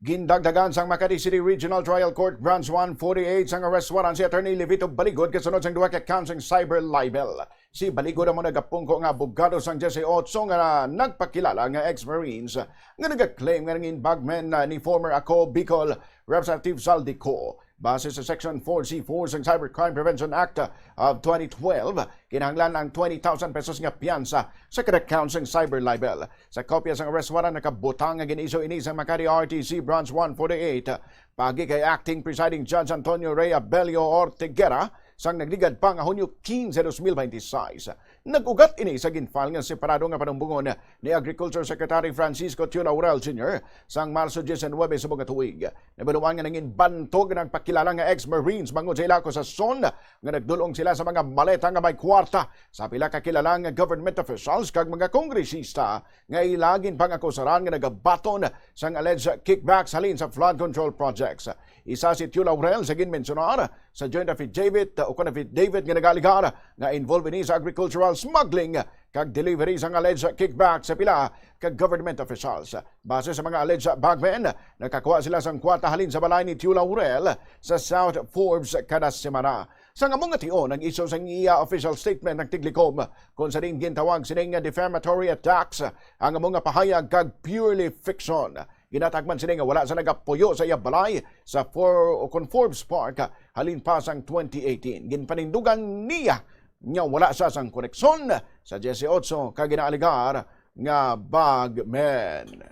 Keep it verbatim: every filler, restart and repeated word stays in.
Gindagdagan sang Makati City Regional Trial Court Branch one forty-eight sang arrest warrant si Attorney Levito Baligod kasunod sang duha ka counts sang cyber libel. Si Baligod amo nagapungko nga abogado sang diyesotso nga nagpakilala nga ex-Marines nga nagaklaim nga nangin bagmen na ni former Ako Bicol Representative Zaldy Co. Base sa Section four C four sang Cybercrime Prevention Act of twenty twelve, kinahanglan ang twenty thousand pesos nga piyansa sa kada count sang cyber libel. Sa kopya sang arrest warrant, nakabutang nga gin-issue ini sa Makati R T C Branch one forty-eight, paagi kay Acting Presiding Judge Antonio Rey Abelio Orteguera, sang nagligad pa nga Hunyo quince, dos mil veintiseis. Nag-ugat ini sa gin-file nga separado nga panumbongon ni Agriculture Secretary Francisco Tio Laurel Junior sang Marso diecinuebe subong nga tuig. Nabaluan nga nangin bantog ang nagpakilala nga ex-Marines bangod sa ila akusasyon nga nagdul-ong sila sa mga maleta nga may kwarta sa pila ka kilala nga government officials kag mga kongresista nga ila ginpangakusaran nga nagabaton sang alleged kickbacks halin sa flood control projects. Isa si Tio Laurel sa ginmensyonar sa joint affidavit, o kon affidavit, nga nagaalegar nga involved ini sa agricultural smuggling kag delivery sang alleged kickback sa pila ka government officials. Base sa mga alleged bagmen, nakakuha sila sang kwarta halin sa balay ni Tio Laurel sa South Forbes kada semana. Sang amo nga tion, nag-issue sang iya official statement ang Tiglikom, kon sa diin gintawag sini nga defamatory attacks ang amo nga pahayag kag purely fiction. Ginhatag man sini nga wala sa nagapuyo sa iya balay sa For-, o kon Forbes Park halin pa sang twenty eighteen. Ginpanindugan niya nga wala siya sang koneksyon sa diyesotso ka ginaalegar nga bagmen.